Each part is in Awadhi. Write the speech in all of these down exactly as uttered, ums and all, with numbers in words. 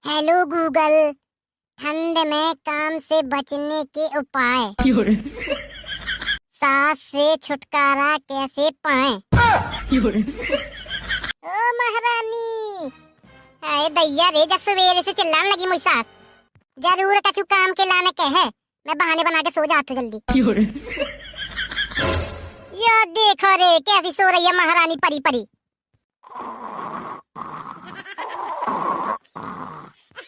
हेलो गूगल, ठंड में काम से बचने के उपाय। क्यों रे? सास से छुटकारा कैसे पाएं? क्यों रे? ओ महारानी, हाय दैया रे, जब सवेरे से चिल्लान लगी मोई सास, जरूर कछु काम के लाने के है। मैं बहाने बना के सो जात हूँ जल्दी। क्यों रे? यो देखो रे, कैसी सो रही है महारानी परी परी।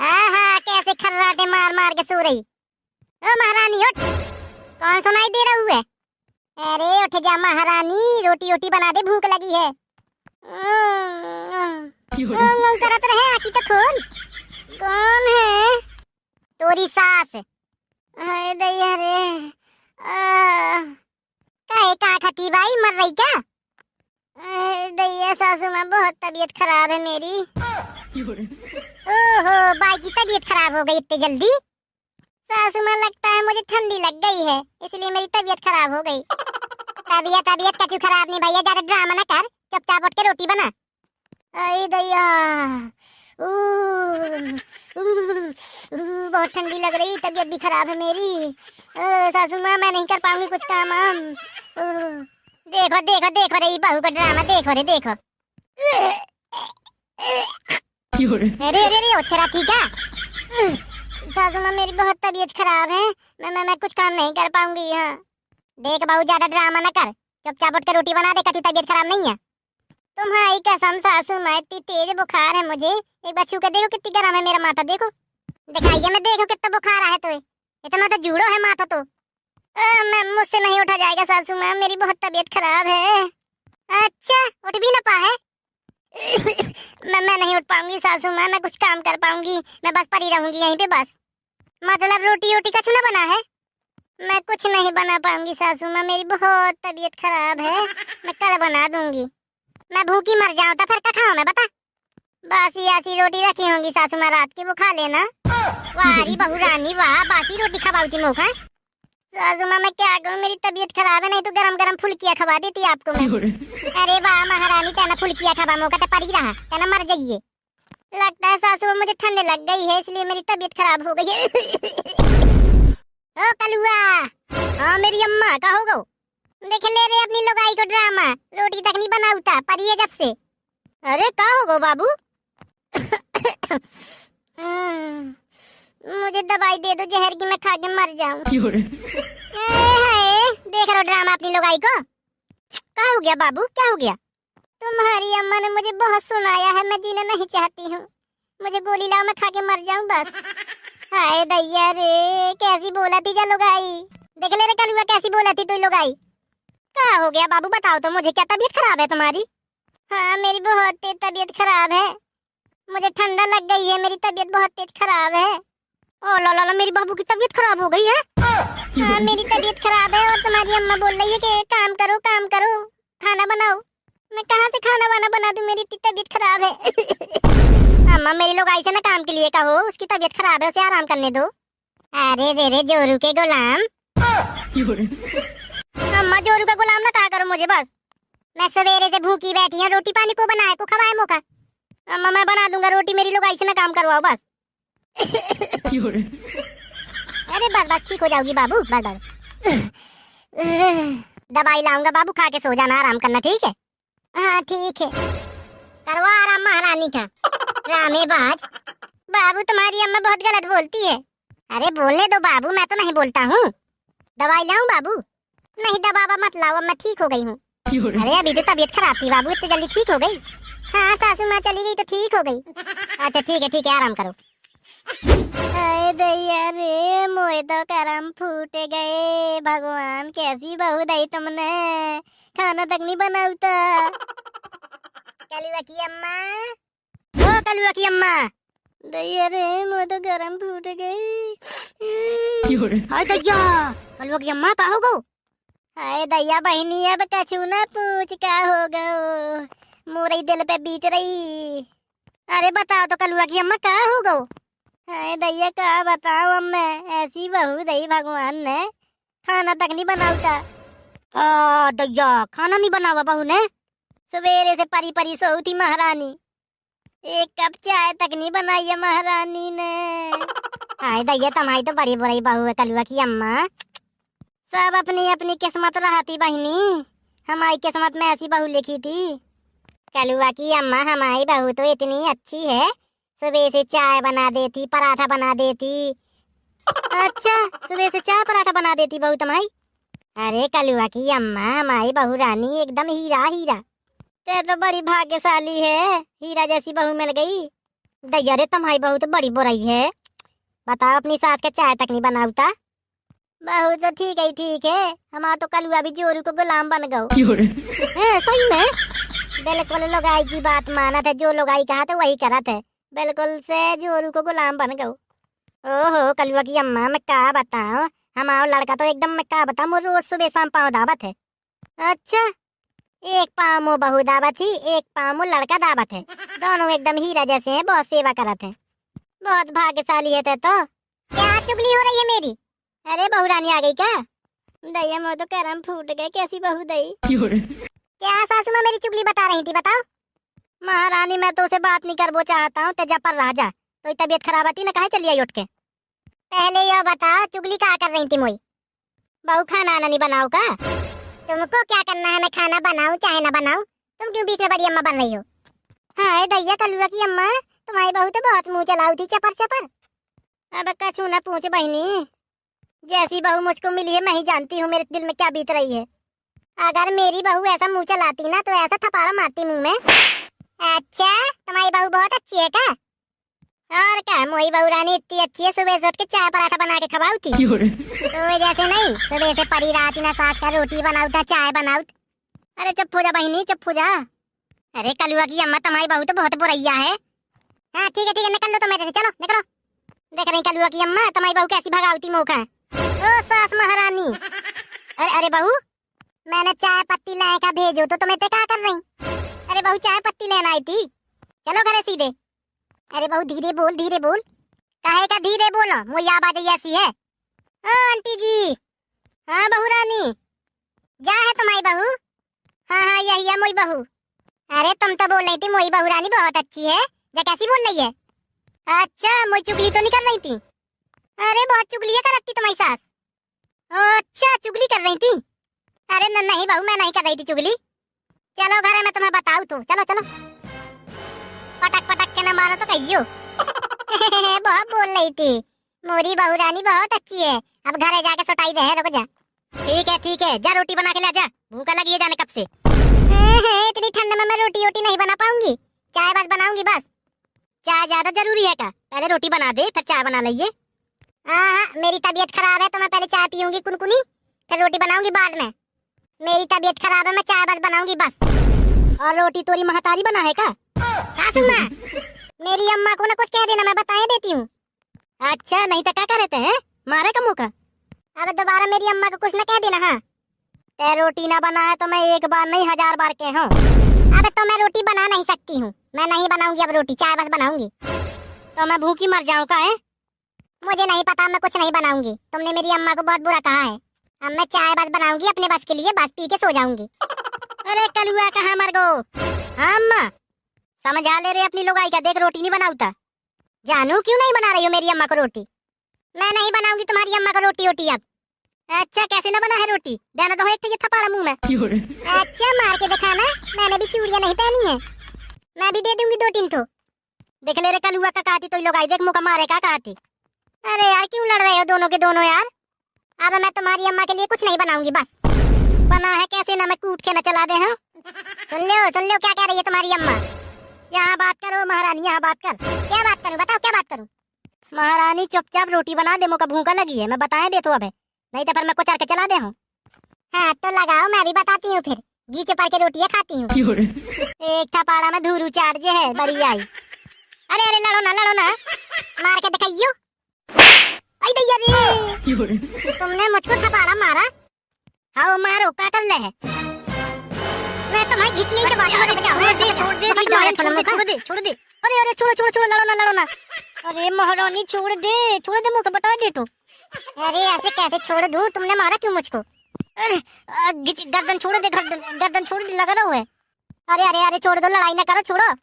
आहा, कैसे खर्राटे मार मार के सो रही। ओ महारानी, उठ, कौन सुनाई दे रहा हुए? अरे उठ जा महारानी, रोटी वोटी बना दे, भूख लगी है। क्यों रे? करत रहे, आँखी तो खोल। कौन है? तोरी सास। हाय दैया रे। आ, काहे, का खाती बाई, मर रही क्या? ए, दैया, सासू माँ, बहुत तबीयत खराब है मेरी। ओहो, बाई की तबीयत खराब हो गई इतनी जल्दी? सासू माँ, लगता है मुझे ठंडी लग गई है, इसलिए मेरी तबीयत खराब हो गई। तबीयत, तबीयत कछु खराब नहीं भैया, ज्यादा ड्रामा ना कर, चुपचाप उठ के रोटी बना। आई दैया, ऊ, ऊ, ऊ, बहुत ठंडी लग रही, तबीयत भी खराब है मेरी। ओ, सासू माँ, मैं नहीं कर पाऊंगी कुछ काम वाम। ओ, देखो, देखो, देखो रे, ई बहू का ड्रामा देखो रे, देखो। अरे, अरे, अरे, ओछरा थी क्या? सासू माँ, मेरी बहुत तबीयत खराब है, मैं, मैं, मैं कुछ काम नहीं कर पाऊंगी यहाँ। देख बहू, ज्यादा ड्रामा ना कर, चुपचाप उठ के रोटी बना दे, कछु तबीयत खराब नहीं है। तुम्हारी कसम सासू माँ, इतनी तेज बुखार है मुझे। एक बार छू के देखो कितनी गर्म है मेरा माथा, देखो। दिखाइए मैं, देखो कितना बुखार है तो। इतना तो जूड़ो है माथा तो। अ, मैं, मुझसे नहीं उठा जाएगा सासू माँ, मेरी बहुत तबीयत खराब है। अच्छा, उठ भी ना पाए? मैं, मैं नहीं उठ पाऊंगी सासू माँ, मैं कुछ काम कर पाऊंगी? मैं बस पड़ी रहूंगी यहीं पे बस। मतलब रोटी वोटी कछु ना बना है? मैं कुछ नहीं बना पाऊंगी सासू माँ, मेरी बहुत तबीयत खराब है, मैं कल बना दूंगी। मैं भूखी मर जाऊं तो फिर का खाऊं मैं, बता? बासी आसी रोटी रखी होंगी सासू माँ रात की, वो खा लेना। वाह री बहू रानी वाह, बासी रोटी खवाउती मोका। सासू माँ मैं क्या करूँ, मेरी तबीयत खराब है, नहीं तो गरम गरम फुलकिया खवा देती आपको मैं। अरे वाह महारानी, तेना फुलकिया खवा मोका, ते परी रहा, तेना मर जाइए। लगता है सासू माँ मुझे ठंड लग गई है, इसलिए मेरी तबीयत खराब हो गई है। ओ कलुआ। हाँ मेरी अम्मा, का हो गो? देख ले रे अपनी लुगाई को ड्रामा, रोटी तक नहीं बनाउता, परी है जब से। अरे का हो गो बाबू? हम्म, मुझे दवाई दे दो जहर की, मैं खा के मर जाऊं। ए, हाय, देख रहे हो ड्रामा अपनी लुगाई को? का हो गया बाबू, क्या हो गया? तुम्हारी अम्मा ने मुझे बहुत सुनाया है, मैं जीना नहीं चाहती हूँ। मुझे गोली लाओ, मैं खा के मर जाऊं बस। हाय दैया रे, कैसी बोला थी जा लुगाई। देख ले रे कलुआ, कैसी बोला थी तू लुगाई। क्या हो गया बाबू, बताओ तो मुझे, क्या तबीयत खराब है तुम्हारी? हाँ, मेरी बहुत तेज तबीयत खराब है, मुझे ठंडा लग गई है, मेरी तबीयत बहुत तेज खराब है। ओ ला ला ला, मेरी बाबू की तबीयत खराब हो गई है। हाँ, मेरी तबीयत खराब है और तुम्हारी अम्मा बोल रही है कि काम करो, काम करो, खाना बनाओ। मैं कहाँ से खाना वाना बना दूँ, मेरी इतनी तबीयत खराब है। अम्मा, मेरी लुगाई से ना काम के लिए कहो, उसकी तबीयत खराब है, उसे आराम करने दो। अरे रे रे, जोरू के गुलाम। अम्मा, जोरू का गुलाम ना कहा करो मुझे बस। मैं सवेरे से भूखी बैठी हूँ, रोटी पानी को बनाए, को खवाए मोका? अम्मा, मैं बना दूंगा रोटी, मेरी लुगाई से ना काम करवाओ बस। अरे बस बस, ठीक हो जाओगी बाबू, बस बस। दवाई लाऊंगा बाबू, खा के सो जाना, आराम करना, ठीक है? हाँ ठीक है, करवा आराम महारानी का। रामे बाज, बाबू तुम्हारी अम्मा बहुत गलत बोलती है। अरे बोलने दो बाबू, मैं तो नहीं बोलता हूँ। दवाई लाऊं बाबू? नहीं, दवा ववा मत लाओ, अब मैं ठीक हो गई हूँ। अरे अभी तो तबीयत खराब थी बाबू, इतनी जल्दी ठीक हो गई? हाँ सासू माँ चली गई तो ठीक हो गई। अच्छा ठीक है, ठीक है, आराम करो। अरे दैया रे, मोए तो करम फूट गए। भगवान, कैसी बहू दई तुमने, खाना तक नहीं बनाउता। कलुआ की अम्मा, ओ कलुआ की अम्मा। दैया रे, मोए तो गरम फूट गई। हाय दैया, कलुआ की अम्मा का हो गो? हाय दैया बहिनी, अब कछु ना पूछ का हो गो, मोरे दिल पे बीत रही। अरे बताओ तो कलुआ की अम्मा का हो गो? हाय दैया का बताओ अम्मा, ऐसी बहू दई भगवान ने, खाना तक नहीं बनाउता। आ दैया, खाना नहीं बनावा बहू ने? सवेरे से परी परी सोउती महारानी। एक कप चाय तक नहीं बनाई है महारानी ने। हाय दैया, तमाई तो बड़ी बुराई बहू है कलुआ की अम्मा। सब अपनी अपनी किस्मत रहती बहिनी, हमारी किस्मत में ऐसी बहू लिखी थी। कलुआ की अम्मा, हमारी बहू तो इतनी अच्छी है, सुबह से चाय बना देती, पराठा बना देती। अच्छा, सुबह से चाय पराठा बना देती बहू तुम्हारी? अरे कलुआ की अम्मा, हमारी बहू रानी एकदम हीरा हीरा। ते तो बड़ी भाग्यशाली है, हीरा जैसी बहू मिल गई। दैया रे, तुम्हारी बहू तो बड़ी बुराई है। बताओ, अपनी सास के चाय तक नहीं बनावता। बहू तो ठीक है, ठीक है, हमारा तो कलुआ भी जोरू को गुलाम बन गओ। क्यों रे? हैं, सही में? बिल्कुल लुगाई की बात मानत है, जो लुगाई कहा तो वही करत है। बिल्कुल से जोरू को गुलाम बन गओ। ओहो कलुआ की अम्मा, मैं का बताऊं, हमारा लड़का तो एकदम, मैं का बताऊं, वो रोज सुबह शाम पाँव दाबत है। अच्छा, एक पाँव मो बहू दाबत ही, एक पाँव मो लड़का दाबत है। दोनों एकदम हीरा जैसे हैं, बहुत सेवा करत हैं। बहुत भाग्यशाली है ते तो। क्या चुगली हो रही है मेरी? अरे बहू रानी आ गई का? दैया, मो तो करम फूट गए, कैसी बहू दई। क्यों रे? क्या सासू माँ मेरी चुगली बता रही थी, बताओ। महारानी, मैं तो उसे बात नहीं करबो चाहता हूँ, ते जा पर रह जा। तो तबीयत खराब थी ना, काहे चली आई उठ के? पहले यह बताओ, चुगली का कर रही थी मोई? बहू, खाना आना नहीं बनाओ का? तुमको क्या करना है, मैं खाना बनाऊं चाहे ना बनाऊं? तुम क्यों बीच में बड़ी अम्मा बन रही हो? हाँ, ए दैया, कलुआ की अम्मा, तुम्हारी बहू तो बहुत मुंह चलाऊ थी, चपर चपर। अब कछु ना पूछ बहिनी, जैसी बहू मुझको मिली है, मैं ही जानती हूँ मेरे दिल में क्या बीत रही है। अगर मेरी बहू ऐसा मुंह चलाती ना, तो ऐसा थपाड़ा मारती मुंह में। अच्छा, तुम्हारी बहू बहुत अच्छी है का? और का, मोई बहू रानी इतनी अच्छी है, सुबह से उठ के चाय पराठा बना के खवाऊ थी। क्यों रे? तो जैसे नहीं, सुबह से परी रहती ना, सास का रोटी बनाऊ था, चाय बनाऊ। अरे चुप हो जा बहिनी, चुप हो जा। अरे कलुआ की अम्मा, तुम्हारी बहू तो बहुत बुरैया है। हाँ ठीक है, ठीक है, निकल लो तो मेरे से, चलो निकलो। देख रही कलुआ की अम्मा, तुम्हारी बहू कैसी भगावती मोखा। ओ सास महारानी। अरे, अरे बहू, मैंने चाय पत्ती लाए का भेजो तो तुम्हें ते का कर रही? अरे बहू, चाय पत्ती लेना आई थी, चलो घरे सीधे। अरे बहू, धीरे बोल, धीरे बोल। काहे का धीरे बोलो, मोई आवाज ऐसी है। ओ आंटी जी। हाँ बहू रानी। जा है तुम्हारी बहू? हाँ, हाँ, यही है मोई बहू। अरे तुम तो बोल रही थी मोई बहू रानी बहुत अच्छी है, जा कैसी बोल रही है? अच्छा, मोई चुगली तो नहीं कर रही थी? अरे बहुत चुगली है करती तुम्हारी सास। ओ, अच्छा, चुगली कर रही थी? अरे न, नहीं बहू, मैं नहीं कर रही थी चुगली। चलो घरे, मैं तुम्हें बताऊ तो, चलो, चलो। पटक पटक के न मारो तो कहियो। बहुत बोल रही थी, मोरी बहू रानी बहुत अच्छी है। अब घरे जाके सुटाई दे है, रुक जा। ठीक है, ठीक है, जा रोटी बना के ले जा, भूखा लगी है जाने कब से। इतनी ठंड में मैं रोटी वोटी नहीं बना पाऊंगी, चाय बस बनाऊंगी बस। चाय ज्यादा जरूरी है का? पहले रोटी बना दे, फिर चाय बना लइए। हाँ, हाँ, मेरी तबीयत खराब है तो मैं पहले चाय पीऊंगी कुनकुनी, फिर रोटी बनाऊंगी बाद में। मेरी तबीयत खराब है, मैं चाय बस बनाऊंगी बस। और रोटी तोरी महतारी बना है का? सासू माँ, मेरी अम्मा को ना कुछ कह देना, मैं बताए देती हूँ। अच्छा, नहीं तो क्या करे ते हैं? मारे का मुँह का? अब दोबारा मेरी अम्मा को कुछ ना कह देना, हाँ। ते रोटी ना बनाए तो मैं एक बार नहीं, हजार बार कहूँ। अब तो मैं रोटी बना नहीं सकती हूँ, मैं नहीं बनाऊंगी अब रोटी, चाय बस बनाऊंगी। तो मैं भूखी मर जाऊँ का है? मुझे नहीं पता, मैं कुछ नहीं बनाऊंगी, तुमने मेरी अम्मा को बहुत बुरा कहा है। अब मैं चाय बस बनाऊंगी अपने बस के लिए, बस पी के सो जाऊंगी। अरे कलुआ कहाँ मर गो? हाँ अम्मा, समझा ले रे अपनी लुगाई का, देख रोटी नहीं बनाउता। जानू, क्यों नहीं बना रही हो मेरी अम्मा को रोटी? मैं नहीं बनाऊंगी तुम्हारी अम्मा को रोटी वोटी अब। अच्छा, कैसे ना बना है रोटी? देना तो है एक ठे ये थपाड़ा मुंह में। अच्छा, मार के दिखाना, मैंने भी चूड़ियां नहीं पहनी है, मैं भी दे दूंगी दो तीन ठो। देख ले रे कलुआ का कहती तो लोग आई, देख मुँह का मारे का कहती। अरे यार, क्यों लड़ रहे हो दोनों के दोनों यार? अब मैं तुम्हारी अम्मा के लिए कुछ नहीं बनाऊंगी बस। बना है कैसे ना, मैं कूट के ना चला दे, हाँ? सुन लो, सुन लो क्या कह रही है तुम्हारी अम्मा। यहाँ बात करो महारानी, यहाँ बात कर। क्या बात करूँ, बताओ क्या बात करूँ? महारानी चुपचाप रोटी बना दे, मोका भूखा लगी है, मैं बताए दे तो अबे, नहीं तो फिर मैं कुचर के चला दे हूँ। हाँ तो लगाओ, मैं भी बताती हूँ फिर, घी चुपर के रोटियाँ खाती हूँ। एक थपाड़ा में धूरू चाट जे है बड़ी आई। अरे अरे लड़ो ना, लड़ो ना, मार के दिखाइयो। आई दैया रे, तुमने मुझको थपाड़ा मारा। हाँ मारो, का कर ले है? मैं तुम्हारी घिची यहीं से बात छोड़ दे, छोड़ दे, छोड़ दे, छोड़ दे, छोड़ दे। अरे अरे छोड़ो, छोड़ो, छोड़ो, लड़ो ना, लड़ो ना। अरे महारानी छोड़ दे, छोड़ दे, मुँह बता दे तू। अरे ऐसे कैसे छोड़ दूँ, तुमने मारा क्यों मुझको? अरे, आ, घिच-, गर्दन छोड़ दे, गर्दन, गर्दन छोड़ दे, लग रहा है। अरे अरे अरे छोड़ दो, लड़ाई ना करो, छोड़ो।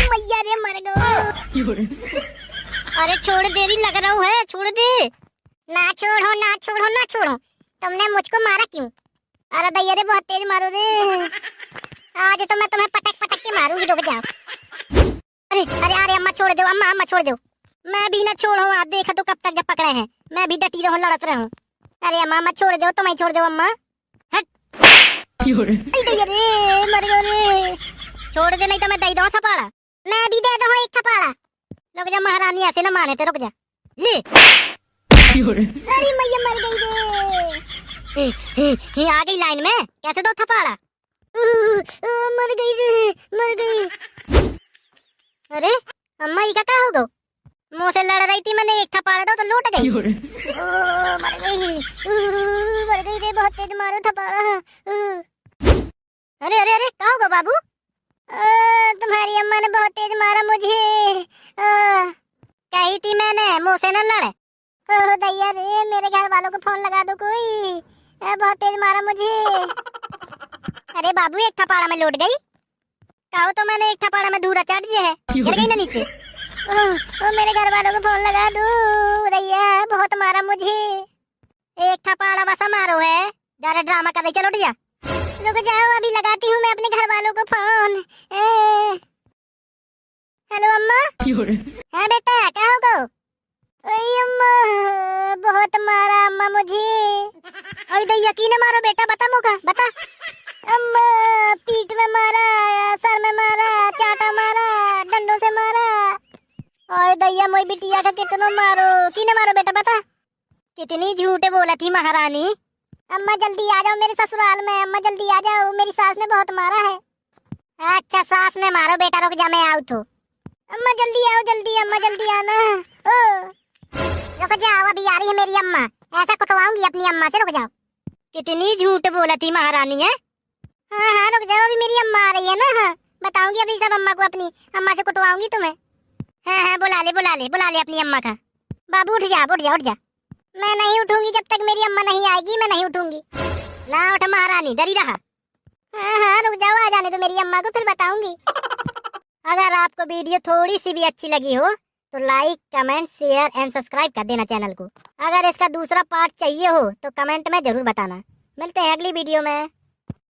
मैया रे, मर गयो। अरे छोड़ दे री, लग रहा है, छोड़ दे। ना छोड़ो, ना छोड़ो, ना छोड़ो। तुमने मुझको मारा क्यों? अरे दैया रे, बहुत तेज मारो रे। आज तो मैं तुम्हें पटक पटक के मारूंगी, रुक जाओ। अरे, अरे, अरे अम्मा छोड़ दो, अम्मा, अम्मा छोड़ दो। मैं भी ना छोड़ो, आप देखा तो कब तक जब पकड़े हैं, मैं भी डटी रहूं, लड़त रहूं। अरे अम्मा, अम्मा छोड़ दो, तुम्हें छोड़ दो अम्मा। हट। अरे दैया रे, मर गयो रे। छोड़ दे, नहीं तो मैं दई दो थपाड़ा। मैं भी दे दो एक थपाड़ा। रुक जा महारानी, ऐसे ना माने थे, रुक जा। ले। अरे मैया, मर गई रे। ए, ए, ए, आ गई लाइन में, कैसे दो थपाड़ा? ओ, ओ, मर गई रे, मर गई। अरे अम्मा, ई का, का हो गो? मुँह से लड़ रही थी, मैंने एक थपाड़ा दो तो लौट गई। ओ, मर गई। ओ, मर गई रे, बहुत तेज मारो थपाड़ा। ओ। अरे, अरे, अरे, का हो गो बाबू? ओ, तुम्हारी अम्मा ने बहुत तेज मारा मुझे। ओ। कही थी मैंने, मुँह से न लड़। ओ दैया रे, मेरे घर वालों को फोन लगा दो कोई। ए, बहुत तेज मारा मुझे। अरे बाबू, एक थपाड़ा में लौट गई। कहो तो मैंने एक थपाड़ा में धूरा चाट दिया है, गिर गई ना नीचे। ओ, ओ, मेरे घर वालों को फोन लगा दो दैया, बहुत मारा मुझे। एक थपाड़ा बस मारो है, ज्यादा ड्रामा कर रही, चलो उठ जा। रुक जाओ, अभी लगाती हूँ मैं अपने घर वालों को फोन। ए, हेलो अम्मा। हाँ बेटा, का हो गो? ओए अम्मा, बहुत मारा अम्मा मुझे। ओए दैया, किने मारो बेटा, बता मोका, बता। अम्मा, पीठ में मारा, सर में मारा, चाटा मारा, डंडों से मारा। ओए दैया, मोई बिटिया का कितनो मारो, किने मारो बेटा, बता। कितनी झूठ बोलत ही महारानी। अम्मा जल्दी आ जाओ मेरे ससुराल में, अम्मा जल्दी आ जाओ, मेरी सास ने बहुत मारा है। अच्छा, सास ने मारो बेटा, रुक जा, मैं आऊ तो। अम्मा जल्दी आओ, जल्दी, अम्मा जल्दी आना। ओ। रुक जाओ, अभी आ रही है मेरी अम्मा, ऐसा कुटवाऊंगी अपनी अम्मा से, रुक जाओ। कितनी झूठ बोलत ही महारानी है। हाँ, हाँ, रुक जाओ, अभी मेरी अम्मा आ रही है ना, हाँ, बताऊंगी अभी सब अम्मा को, अपनी अम्मा से कुटवाऊंगी तुम्हें। हाँ, हाँ, बुला ले, बुला ले, बुला ले अपनी अम्मा का। बाबू उठ जा, उठ जा, उठ जा। मैं नहीं उठूंगी, जब तक मेरी अम्मा नहीं आएगी, मैं नहीं उठूंगी। ना उठ महारानी, डरी रहा। हाँ, हाँ, रुक जाओ, आ जाने दो मेरी अम्मा को, फिर बताऊंगी। अगर आपको वीडियो थोड़ी सी भी अच्छी लगी हो तो like, comment, share and subscribe कर देना चैनल को। अगर इसका दूसरा पार्ट चाहिए हो तो कमेंट में जरूर बताना। मिलते हैं अगली वीडियो में।